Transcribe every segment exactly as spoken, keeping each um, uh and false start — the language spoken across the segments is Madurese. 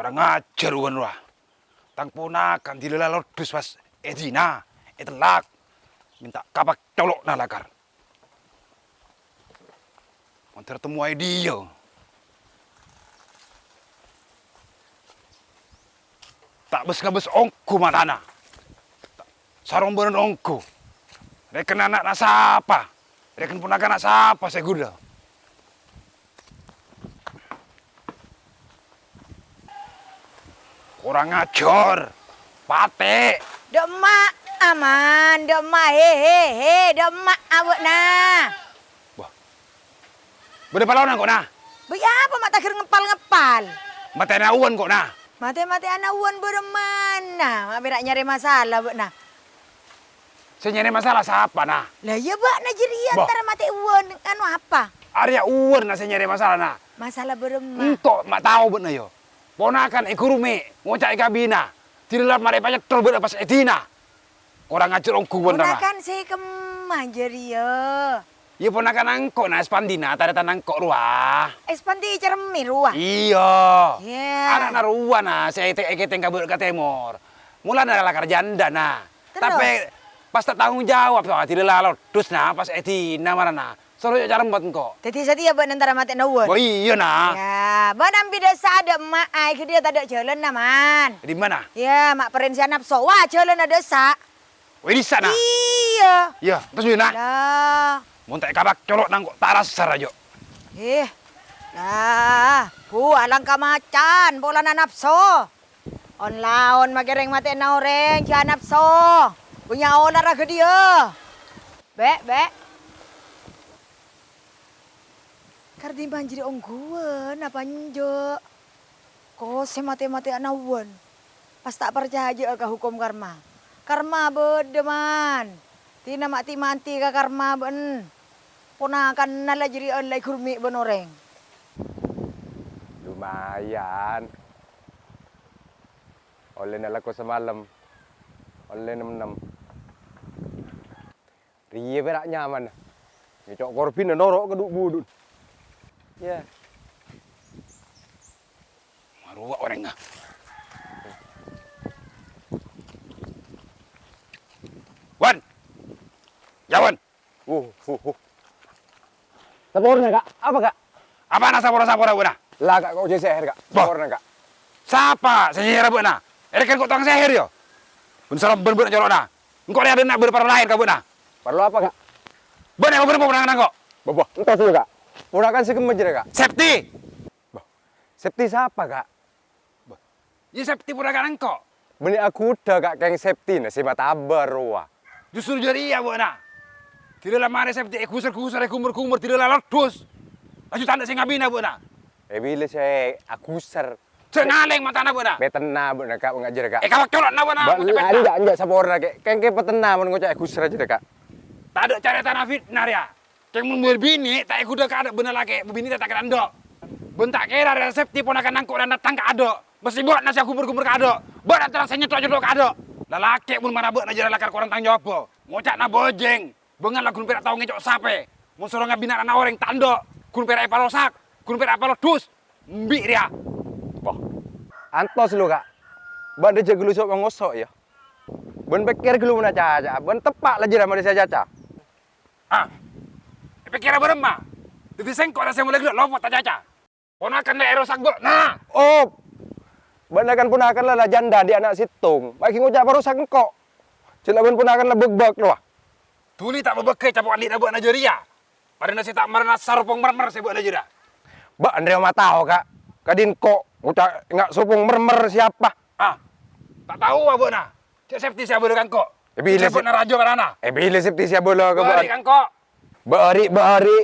Kurang ajar, Wan, rowa. Tang ponakan dilala loddhus pas èdina, ètellak. Mènta kapak colo'na lakar. Mandhâr temmowa è dhiyâ. Ta' bes-ngabes ongghu matana. Sarombanan ongghu. Rèken ana'na sapa? Rèken ponakana sapa sè ghulâ? Kurang ajar. Patè'. Dâ' emma', Aman. Dâ' emma', he, he, he. Dâ' emma' abâ'na. Wah. Bâdâ palona engko', Na? Bâ' iyâ apa ma' taghâr ngeppal-ngeppal? Matè'ana Uwan engko', Na. Matè-matè'ana Uwan bârâmma, Na? Ma' pèra' nyarè masalah bâ'na. Sè nyarè masalah sapa, Na? Lah iyâ bâ'na jârèya. Bah. Entara matè' Uwan, anu apa? Arèya Uwan, Na, sè nyarè masalah, Na. Masalah bârâmma? Engko' ma' tao bâ'na, yâ. Ponakan èghurumè', ngoca' è kabina. Dilala marè èpacèthol bâ'na pas èdina. Kurang ajar ongghu bân, Na. Ponakan sè kemma jârèya? Iyâ, ponakanna engko', Na, Espandina, tarètanna engko' rowa. Espandi Cermi rowa? Iyâ. Iyâ. Ana'na rowa, Na, sè ète-, èkètèng ka bâ-, ka tèmor. Molana lakar janda, Na. Terros? Tapè pas ta' tanggung jawab, soalnya dilala loddhus, Na, pas èdina marana. Soro jhâ' carembet engko'. Dhâddhi satèya bâ'na entara matè'ana Uwan? Oh, iyâ, Na. Iyâ, bâ'na ambi dâsa' dâ' emma', aè ghâdhiyâ tadâ' jhâlânna, Man. È dimma, Na? Iyâ, ma' pèrèn sè anapso. Wah, jhâlânna dâsa'. Weh, dissa', Na? Iyâ. Iyâ, terros, Wina? Lah. Mon ta' èkapak colo'na engko' ta' rassa rajâ. Eh. Lah, bu alangka macan polana napso. On-laon makè rèng matè'ana orèng, jhâ' napso. Bânnya' olar ghâdhiyâ. Bè', bè'. Kardimman jârèya ongghuwân apa enjâ'? Ko sè matè-matè'ana Uwan, pas ta' parcajâ'â ka hukum karma. Karma bâdâ, Man. Dina ma'-, ti-, manti ka karma bâ'en. Ponakanna la jârèya la èghurumè' bân orèng. Lumayan. Ollèna lako samalem. Ollè nem-nem. Rèya pèra' nyamanna. Ngèco' korbhina noro' ka dhu-budhu'na. Iyâ. Marowa orèngnga. Wan! Yâ, Wan! Wuh, wuh, wuh. Saporana, Ka'. Apa, Ka'? Apana sapora-sapora bâ'na? La, Ka', ko' jhâ' sèhèr, Ka'. Bah. Saporana, Ka'. Sapa sè nyèhèr bâ'na? Èrèkan ko' tang sèhèr, yâ? Bân saromban bâ'na colo'na. Engko' rèya adâ' na' bâr-, parlo laèn ka bâ'na. Parlo apa, Ka'? Bâ'na apa bâr-, ponakanna engko'? Bâh, bâh, entos dulu, Ka'. Ponakan sè kemma jârèya, Ka'? Septi. Bâh, Septi sapa, Ka'? Bâh, iyâ Septi ponakanna engko'. Bânnè aghudhâ, Ka', kèng Septina sè matabâr rowa. Justru jârèya bâ'na. Dila la marè Septi èghusèr-ghusèr, èghumèr-ghumèr, dila la loddhus. Laju tandhâ sè ngabina bâ'na. È bilâ sè aghusèr. Jhâ' ngalèng matana bâ'na. Pètenna bâ'na, Ka', ngajhâr, Ka'. È, kawak colo'na bâ'na. Ba-, enjâ', enjâ', saporana, Ka'. Kèng, kèng pètenna mon ngoca' èghusèr jârèya, Ka'. Tadâ' carètana fitna rèya. Kèng mon bâr binè' ta' èghudhâ ka adâ' bân lakè', bâbinè' ta' kèra endâ'. Bân ta' kèra rèya Septi ponakanna engko' rèya dâteng ka adâ'. Mastè bâ'na sè aghumèr-ghumèr ka adâ'. Bâ'na terro sè nyètho'-nyètho' ka adâ'. Lalakè' mon mara bâ'na jârèya lakar korang tang jâwâbbhâ. Ngoca'na bâjèng. Bângal la ghun pèra' tao ngèco' sapè. Mon soro ngabina ana'na orèng ta' endâ'. Ghun pèra' èparosak. Ghun pèra' èpaloddhus. Embi' rèya. Wah. Antos lu, Ka'. Bâ'na jâ' ghâllu so'-mangoso', yâ. Bân pèkkèr ghâllu mon acaca'a. Bân teppa' la jârèya marè sè acaca. Ah. Èpèkkèra bârâmma? Dhâddhi sèngko' la sè molaè ghellâ' lopot acaca. Ponakan la èrosak bâ'na. Oh. Bâ'na kan ponakan la, la janda andi' ana' sèttong. Ma' ghi' ngoca' parosak engko'. Jâ' la bân ponakan la bâk-bâk rowa. Dhuli ta' bâbâkkè capo' andi'na bâ'na jârèya. Padâna sè ta' marana saropong mermer sè bâ'na jârèya. Bâ'na rèya ma' tao, Ka'. Kadhi engko' ngoca' enga' sopong mermer sè apa? Ah. Ta' taowa bâ'na. Cè' Septi sè abâlâ ka engko'. È bilâ Sep-, bâ'na rajâ marana. È bilâ Septi sè abâlâ ka bâ'na. Bâri' ka engko'. Bâri', bâri'.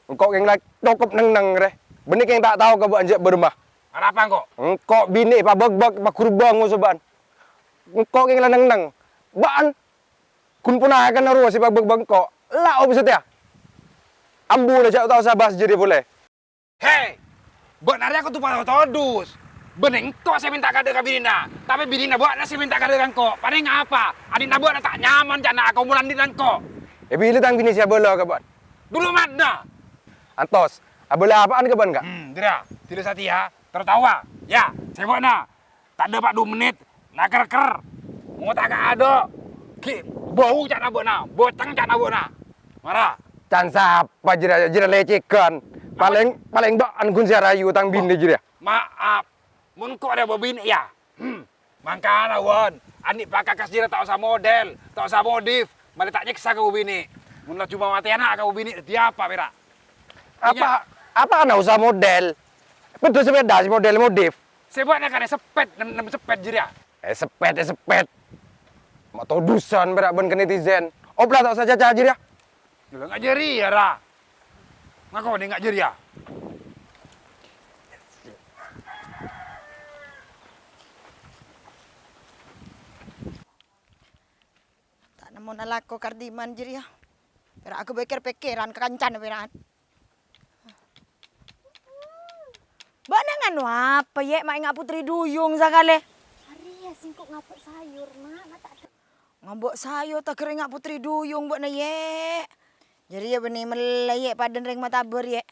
Engko' kèng la cokop neng-neng rè. Bânnè kèng ta' tao ka bâ'na jâ' bârâmma. Arapa engko'? Engko' binè' èpabâk-bâk, èpaghur bângo so bâ'na. Engko' kèng la neng-neng. Bâ'na ghun ponakanna rowa sè èpabâk-bâk engko'. La opo satèya? Ambu la jâ' tao sapa jârèya polè. He! Bâ'na rèya kodhu patodus. Bânnè engko' sè mènta kaadâ' ka binèna, tapè binèna bâ'na sè mènta kaadâ' ka engko'. Panènga apa? Andi'na bâ'na ta' nyaman ca'na akomolan andi'na engko'. È bilâ tang binè sè abâlâ ka bâ'na? Dulu manna. Antos, abâlâ apa'an ka bâ'na, Ka'? Hmm, dira, dira satèya, terro taowa. Yâ, sèbâ'na. Tadâ' pa' du mennit, naker-ker. Mon ta' kaadâ', ghi' bâu ca'na bâ'na, boceng ca'na bâ'na. Mara. Can sapa jârèya, jârèya lècèghân? Palèng, palèng bâ'ân ghun sè arayu tang binè jârèya. Maaf, mon ko' rèya bâbinè' yâ. Hmm. Mangkana, Won, andi' pakakas jârèya ta' osa model, ta' osa modif, malè ta' nyèksa ka bâbinè'. Mon laju mamatè'ana ka bâbinè', dhâddhi apa pèra'? Apa, apana osa model? Bâdâ sepèda sè model modif. Sè bâ'na kan èsepèt, nem-, nem sepèt jârèya. Èsepèt, èsepèt. Ma' todusan pèra' bân ka netizen. Opla ta' osa caca jârèya. Lha, nga' jârèya, ra. Ngakonè nga' jârèya. Ta' nemmo nalako Kardiman jârèya. Pèra' aghâbây kèr-pèkkèran ka kancana pèra'an. Bâ'na nganu apa, Yè'? Ma' enga' putri duyung sakalè. Arèya sèngko' ngabâ' sayur, Ma'. Ma' ta' Ngabâ' sayur ta' ghâr enga' putri duyung bâ'na, Yè'. Jârèya bânnè mellè, Yè', padâna rèng matabâr, Yè'.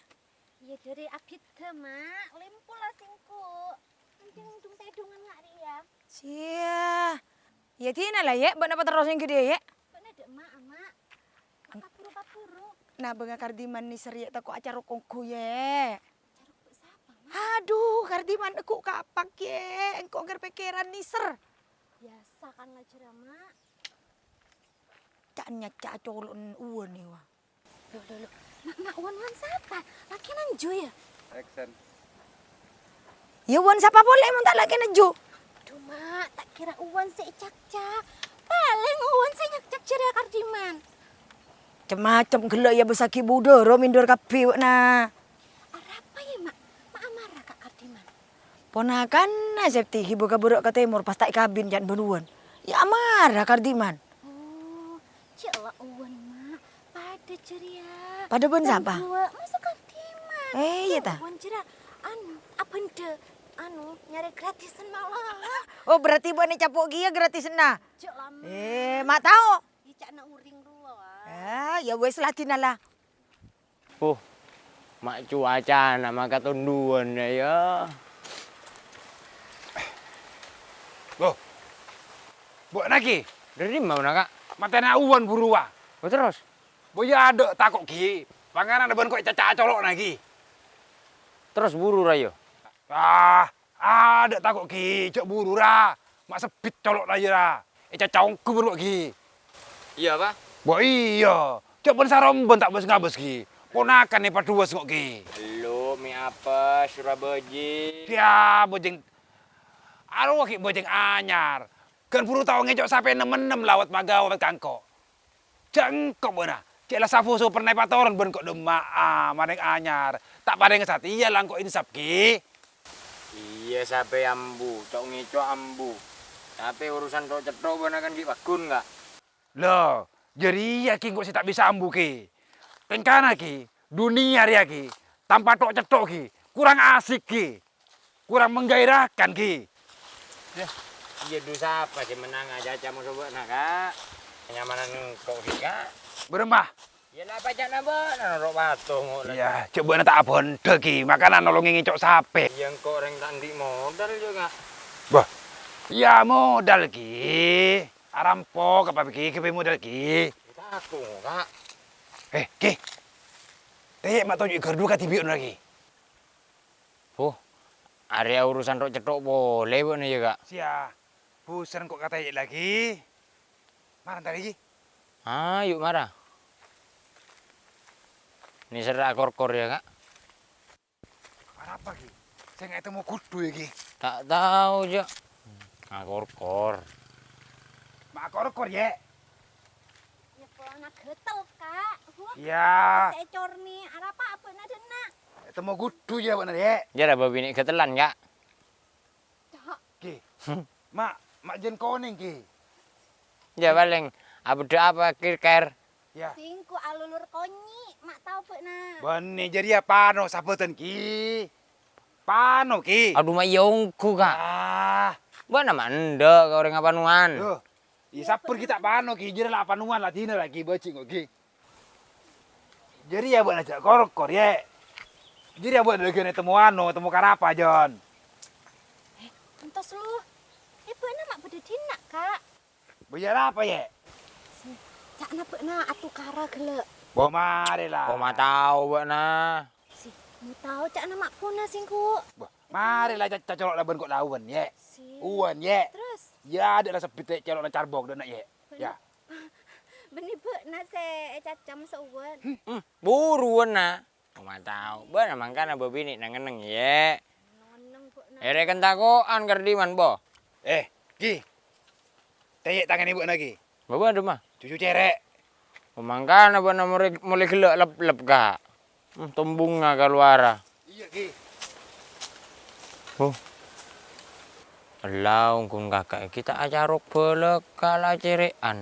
Iyâ, dâri abidhâ, Ma'. Lempo la sèngko'. Mending dung-tèdungan nga' rèya. Siya. Iyâ, dina la, Yè', bâ'na paterros neng ghâdhiyâ, Yè'. Bâ'na dâ' emma', Ma'. Kaburu-kaburu. Nabângnga Kardiman nèser, Yè', tako' acarok ongghu, Yè'. Acarok bâ' sapa, Ma'? Adhu, Kardiman ghu' kapak, Yè'. Engko' ghâr pèkkèran nèser. Biyasa kan la jârèya, Ma'. Ca'-nyaca' colo'en uwân, yâ, wa. Lo, lo, lo. Ma', Ma', uwân-uwân sapa? Lakèna enjhu, yâ? Action. Yâ, uwân sapa polè mon ta' lakèna enjhu? Adhu, Ma', ta' kèra uwân sè ècakcak. Palèng uwân sè nyakcak jârèya Kardiman. Cem-macem ghellâ' yâ, bâsaghi budhârâ mindhur kabbhi, bâ'na. Arapa, yâ, Ma'? Ma' amara ka Kardiman? Ponakanna Septi ghibâ ka bârâ' ka tèmor pas ta' èkabin can bân uwân. Yâ amara Kardiman. Oh, cè' la uwân, Ma'. Padâ jârèya. Padâ bân sapa? Bâdhuwâ, maso' Kardiman. Eh, iyâ, ta? Uwân jârèya, anu, abhândhâ, anu, nyarè gratisan mala. Oh, berarti bâ'na ècapo' kèya gratisanna? Cè' la, Ma'. Eh, ma' tao? Yâ, ca'na orèng rowa, wa. Ah, yâ wes, la dina la. Huh, ma' cuacana makatonduwân, yâ. Loh, bâ'na, Ki? Dâri dimma bâ'na, Ka'? Matèna uwân buru, wa. Oh, terros? Bâ yâ adâ' tako', Ki. Panganan bân ko' ècaca' colo'na, Ki. Terros buru, ra, yâ? Ah, adâ' tako', Ki, jhâ' buru, ra. Ma' sebbit colo'na, yâ, ra. Ècaca' ongghu buru, Ki. Iyâ, Pa'? Bâ iyâ. Jhâ' bân-sarombân ta' bâs-ngabâs, Ki. Ponakan èpadhuwâs, ngo', Ki. Ello, mè' apes, sura bâji'. Iyâ, bâjeng. Arowa, Ki, bâjeng anyar. Ghân buru tao ngèco' sapè nem-ennem lawat magawat ka engko'. Jhâ' engko' bâ'na, cè' la saposo pernah èpatoron bân ko' dâ' emma'a, marèng anyar. Ta' parèngnga satèya la engko' insap, Ki. Iyâ, sapè ambu, co'-ngèco' ambu. Tapè urusan tho'-cèttho' bâ'na kan ghi' pagghun, Ka'. Lho, jârèya, Ki, engko' sè ta' bisa ambu, Ki. Tèngkana, Ki, dhunnya rèya, Ki, tanpa tho'-cèttho', Ki, kurang asik, Ki. Kurang menggairahkan, Ki. Yâ, iyâ, dhu sapa sè mennang acaca moso bâ'na, Ka'? Nyamanan engko', Ki, Ka'. Bârâmma? Yâ, la paca'na bâ'na noro' bato, ngo', la. Iyâ, jhâ' bâ'na ta' abhândhâ, Ki. Makana nolongè ngèco' sapè. Iyâ, engko' orèng ta' andi' modal, yâ, Ka'. Bâh. Iyâ, modal, Ki. Arampok apa, Ki? Ghâbây modal, Ki. Ta' aku, Ka'. Eh, Ki. Tèyè' ma' toju' è ghârdhu kadhibi' onora, Ki. Huh, arèya urusan tho'-cèttho' polè bâ'na, yâ, Ka'? Siya, busèn ko' katèyè' lagi. Mara, entar, Ki. Ayo, mara. Nèserra akorkor, yâ, Ka'. Arapa, Ki? Sè ngètemmo ghudhu, yâ, Ki? Ta' tao, Jo. Akorkor. Ma' akorkor, yâ? Nyepolana ghâtel, Ka'. Huh. Iyâ. Sè ècorni, arapa abâ'na dâ' enna'? Temmo ghudhu, yâ, bâ'na, yâ? Jârèya bâbinè' ghâtellan, Ka'. Cak. Ki. Ma', ma' jân konèng, Ki. Jâ palèng abâdâ apa, kèr-kèr? Yâ. Sèngko' alulur konyè', ma' tao bâ'na. Bânnè, jârèya pano sabâtân, Ki. Pano, Ki. Adhu, ma' iyâ ongghu, Ka'. Ah. Bâ'na ma' endâ' ka orèng apanowan. Loh. Iyâ, sabbhâr, Ki, ta' pano, Ki. Jârèya la apanowan, la dina la, Ki, bâji' engko', Ki. Jârèya bâ'na jhâ' korkor, yâ. Jârèya bâ'na lagi temmo ano, temmo karapa, Jon. Loh, è bâ'na ma' bâdâ dinna', Ka'? Bâjâr apa, Yè'? Ca'na bâ'na atukara ghellâ'. Bo, marè la. Kok ma' tao bâ'na? Si, ma' tao ca'na ma' pona sèngko'. Bo, marè la ca-, cacolo' labân ko' lawan, Yè'. Si. Uwan, Yè'. Terus? Yâ, adâ' la sebbit, Yè', colo'na carbok dâ'na, Yè'. Yâ. Bânnè bâ'na sè ècacam sè uwan. Hmm, hmm. Buruwân, na. Kok ma' tao. Bâ'na mangkana bâbinè' neng-enneng, Yè'. Neng-enneng, Bu, na. Èrèken tako'an kardhiman, bo. Eh, Ki. Tèyè' tanganna bâ'na, Ki. Bâbâ, dâ' emma? Cucu cèrè'. Mangkana bâ'na morè, molè ghellâ' lep-lep, Ka'. Hmm, tombungnga kalowara. Iyâ, Ki. Oh. Ella, ongghu kaka'na ghi' ta' acarok bâlâ ka la cèrè'an.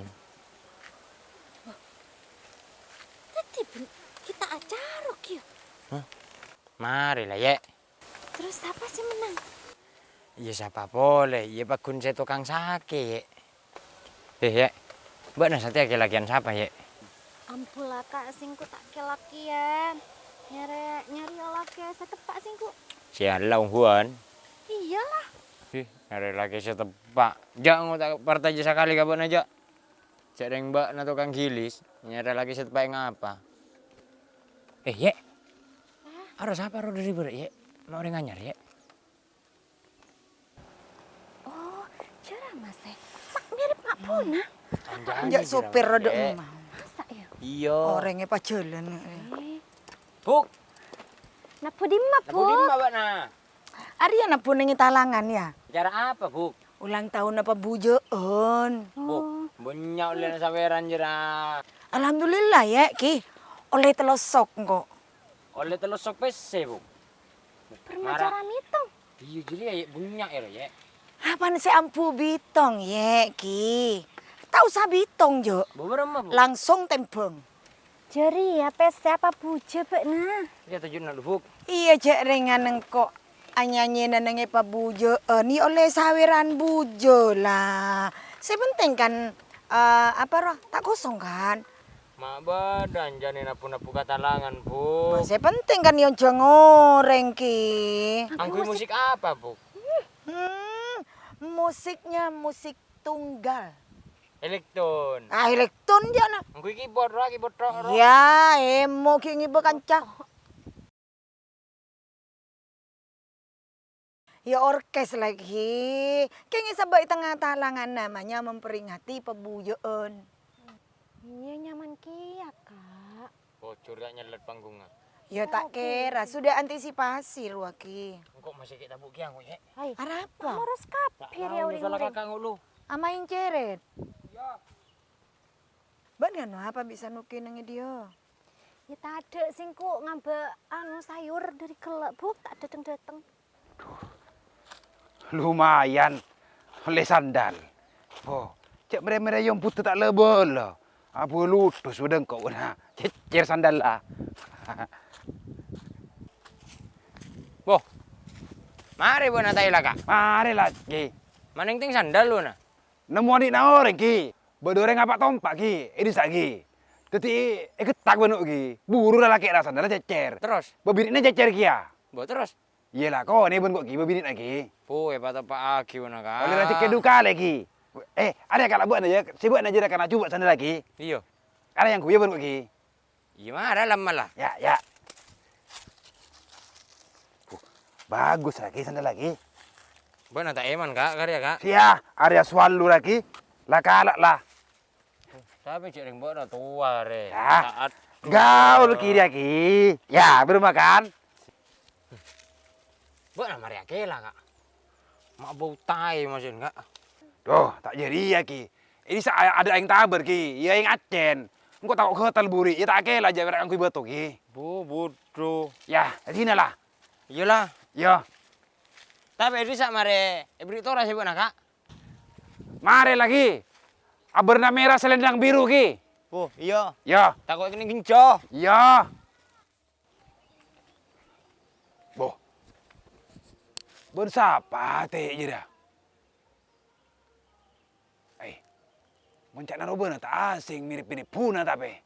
Dhâddhi bân-, ghi' ta' acarok, yâ? Hah? Marè la, Yè'. Terros sapa sè mennang? Iyâ, sapa polè? Iyâ, pagghun sè tokang sakè', Yè'. Eh, Yè'. Bâ'na satèya kè-lakèyan sapa, Yè'? Ambu la, Ka', sèngko' ta' kè-lakèyan. Nyarè, nyarè lakè sè teppa' sèngko'. Sè ella ongghuwân. Iyâ la. Ih, nyarè lakè sè teppa'. Jâ' ngo ta' parcajâ sakalè ka bâ'na, jâ'. Jâ' rèng bâ'na tokang gilis, nyarè lakè sè teppa' ngapa? Eh, Yè'. Hah? Aro sapa ro dâri bârâ', Yè'? Ma' orèng anyar, Yè'? Oh, jârâ, Mas, eh. Ma' mirip ma' pona. Anjâ' sopir rodok mau. Masa, yâ? Iyâ. Orèng è pajhâlân, eh. Eh. Buk. Nabbu dimma, Nabbu Buk? Dimma, Bâ'na? Arèya nabbu neng è talangan, yâ? Acara apa, Buk? Ulang taonna pabujâ'ân. Buk, oh. Bânnya' ollèna sawèran, jârâ. Alhamdulillah, Yè', Ki. Ollè tello sok, engko'. Ollè tello sok pèssè, Buk. Mara. Permacara mitong. Iyâ, jârèya, Yè', bânnya', yâ, Yè'. Apana sè ambu bitong, Yè', Ki? Ta' osa bitong, jâ'. Bâbârâmma, Bu? Langsung tèmbhâng. Jârèya pèssè apa bujâ bâ'na? Iyâ, tojjhuna, Buk. Iyâ, jâ' rèngan engko' anyanyèna neng è pabujâ'ân, iyâ ollè sawèran bujâ, la. Sè pentèng kan, eh, apa, ro? Ta' kosong, kan? Ma' bâdâ anjâna nabbu-nabbu ka talangan, Bu. Ma, sè pentèng kan yâ onjhâng orèng, Ki. Angghuy musik apa, Bu? Hmm, musiknya musik tunggal. Elektron. Ah, elektron jâ' na. Angghuy keyboard, ro, keyboard tok, ro. Yâ, emmo ghi' ngibâ kanca. Yâ orkes laghi. Kèngèng sabâ' è tengnga talangan namanya memperingati pabujâ'ân. Iyâ, nyaman kèya, Ka'. Bocor ta' nyellet panggungnga. Yâ, ta' kèra, sudah antisipasi, rowa ghi. Engko' masih ghi' tabu' kèya, engko', Yè'. Hai. Arapa? Moros kabbi rèya orèng-orèng. Amaèn cèrèt. Iyâ. Bâ'na nganu apa bisa nuki neng è diyâ? Yâ, tadâ' sèngko' ngambâ' anu sayur dâri ghellâ', Bu, ta' dâteng-dâteng. Lumayan, ollè sandal. Oh, cè' mèrè-mèrè yom buddhâ ta' la-bâlâ. Abâ' ludus bâdâ engko' na. Cècèr sandalla. Boh, marè bâ'na ta' èlaka. Marè la, Ki. Manèng tèng sandal, bâ'na. Nemmo andi' na orèng, Ki. Bâdâ orèng apa' tompa', Ki. È dissa', Ki. Dâddhi èghettak bâ'na, Ki. Buru la lakè' la sandalla cècèr. Terros? Bâbinè'na cècèr kèya. Bo, terros? Iyâ la, konè bân ko' ghi bâbinè'na ghi. Bo, èpatoppa'aghi bâ'na, Ka'. Ollè rajhekkè du kalè ghi. Eh, arèya kala bâ'na yâ, sè bâ'na jârèya kana jubâ' sandalla ghi. Iyâ. Arèya angghuy yâ bân ko' ghi. Iyâ, mara lamma la. Yâ, yâ. Bo, bagus la ghi sandalla ghi. Bâ'na ta' èman, Ka', karèya, Ka'. Siya, arèya suwallu la ghi. La kala' la. Sapè cè' rèng bâ'na towa, rè. Yâ. Gaul kèya, Ki. Yâ, bârâmma kan? Bâ'na marè akèla, Ka'. Ma' bâu taè masèn, Ka'. Duh, ta' jârèya, Ki. È dissa' adâ' aèng tabâr, Ki. Yâ, aèng accèn. Engko' tako' ghâtèl buri', yâ ta' akèla jâ' pèra' angghuy bâto, Ki. Bu, budhu. Yâ, dâddhina la. Iyâ la. Iyâ. Tapè è dissa' marè èberri' toras è bâ'na, Ka'. Marè la ghi. Abârna mèra, selendang biru ghi. Oh, iyâ. Iyâ. Tako' kènè' ghenco. Iyâ. Boh. Bân sapa tè' jârèya? Eh, mon ca'na robâna ta' asèng, mirip binè buna tapè.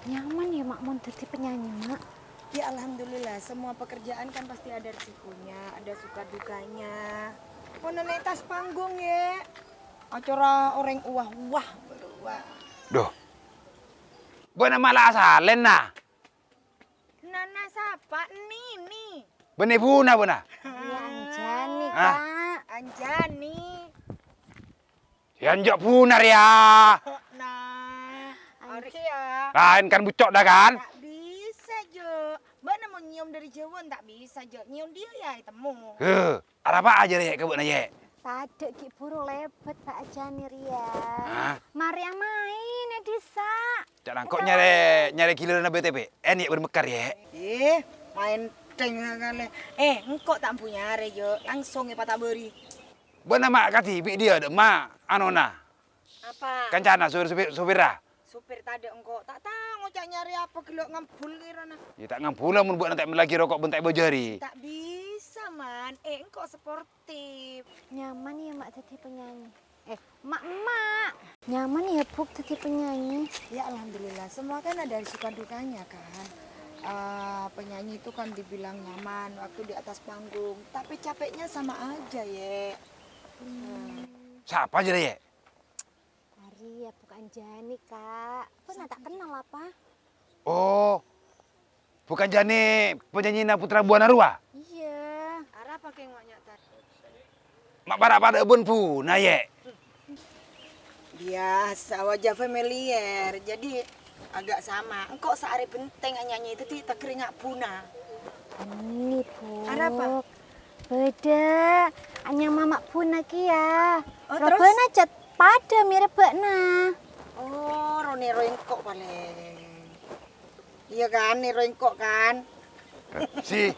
Nyaman yâ, Ma', mon dhâddhi penyanyi, Ma'. Ya, alhamdulillah, semua pekerjaan kan pasti ada resikonya, ada suka dukanya. Mon neng attas panggung, Yè. Acara orèng wah-wah, wah. Duh. Bâ'na ma' la asalèn, na? Nana sapa? Nini. Bânnè Buna, Buna? Iyâ, Anjani, Hah? Pak. Anjani. Yâ, enjâ' Buna rèya. Nah, Anj- arè yâ. Laèn kan bucco' dâ, kan? Ta' bisa, Jo. Bâ'na mon nyèyom dâri jhâuwân ta' bisa, Jo. Nyèyom diyâ yâ ètemmo. Heh. Arapa ajârâ, Yè, ka bâ'na, Yè? Tadâ' ghi' buru lèbât, Pak Ajani rèya. Hah? Marèya maèn è dhisa. Ca' nangko' nyarè, nyarè giliranna B T P. Èn, Yè, bârâ mekkar, Yè. Eh, maèn tèng kalè. Eh, engko' ta' embu nyarè, Jo. Langsung èpatabâri. Bâ'na ma' kadhibi' diyâ, dâ' ma' anona. Apa? Kancana, supir, supir, supirra. Supir tadâ' engko', ta' tao ngoca' nyarè apa ghellâ' ngambul kèrana. Yâ, ta' ngambula mon bâ'na ta' mellèaghi roko' bân ta' èbâjâri. Ta' bisa, Man. Eh, engko' sportif. Nyaman yâ, Ma', dhâddhi penyanyi. Eh, Ma', Ma'. Nyaman yâ, Bu', dhâddhi penyanyi. Ya, alhamdulillah. Semua kan ada suka dukanya, kan. Eh, penyanyi itu kan dibilang nyaman waktu di atas panggung, tapi capeknya sama aja, Yè. Sapa jârèya, Yè? Arèya Bu' Anjani, Kak. Bâ'na ta' kennal apa? Oh, Bu' Anjani penyanyina Putra Buana rowa? Iyâ. Arapa kèng ngoca' ta-, Ma' para' padâ bân Buna, Yè? Biasa, wajah familiar, jadi agak sama. Engko' saarè bhenteng anyanyi, dhâddhi taghâringa' Buna. Bânnè, Bu'. Arapa? Bâdâ, anyama Ma' Buna kèya. Oh, terus? Robâna cè' padâ mirip bâ'na. Oh, ro-nèro engko' palèng. Iyâ kan, nèro engko' kan? Si,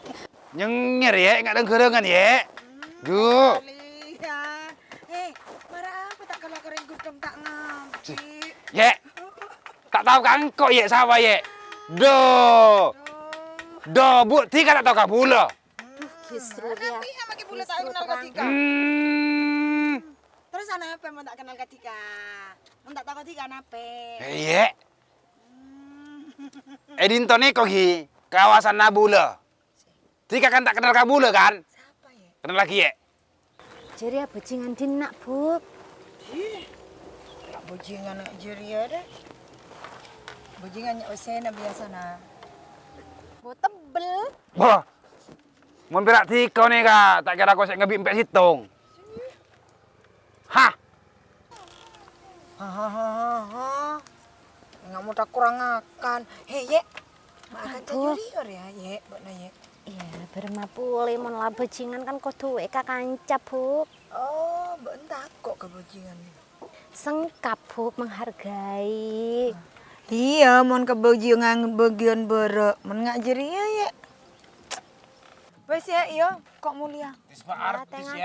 nyengngèr, Yè, nga' dâng-ghârângan, Yè. Ju. Kalian. Eh, para apa ta' kala-kala ghudhâng ta' ngambi? Yè. Ta' tao ka engko', Yè, sapa, Yè? Do. Do, Bu', dhika ta' tao ka bulâ. Duh, justru rèya. Kenapa ya, makin bulâ ta' kenal ka dhika? Hmm. Terus anapa mon ta' kenal ka dhika? Mon ta' tao ka dhika, anapa? Eh, Yè. Hmm. È dinto nèko ghi, kawasanna bulâ. Dhika kan ta' kenal ka bulâ, kan? Sapa, Yè? Kenal lagi, Yè. Jârèya bajingan dinna', Bu'. Ih, la bajingan jârèya, dâ. Bajingan nya' wèssèna biyasana. Bo tebbel. Wah. Mon pèra' dhika nèka, ta' kèra ko sè ngabit empè' sèttong. Hah? Hahaha. Enggak mau tak kurang akan. Hei, Yè. Makan Aduh. Sayur ya, Yè, bâ'na, Yè. Iyâ, bârâmma polè mon la bajingan kan kodhu èkakanca, Bu'. Oh, bâ'na tako' ka bajingan. Sengkap, Bu', menghargai. Iyâ, mon ka bajingan bâgiyân bârâ', mon nga' jârèya, Yè. Wes, Yè, iyâ, kok mulia. Tispa artis, Yè.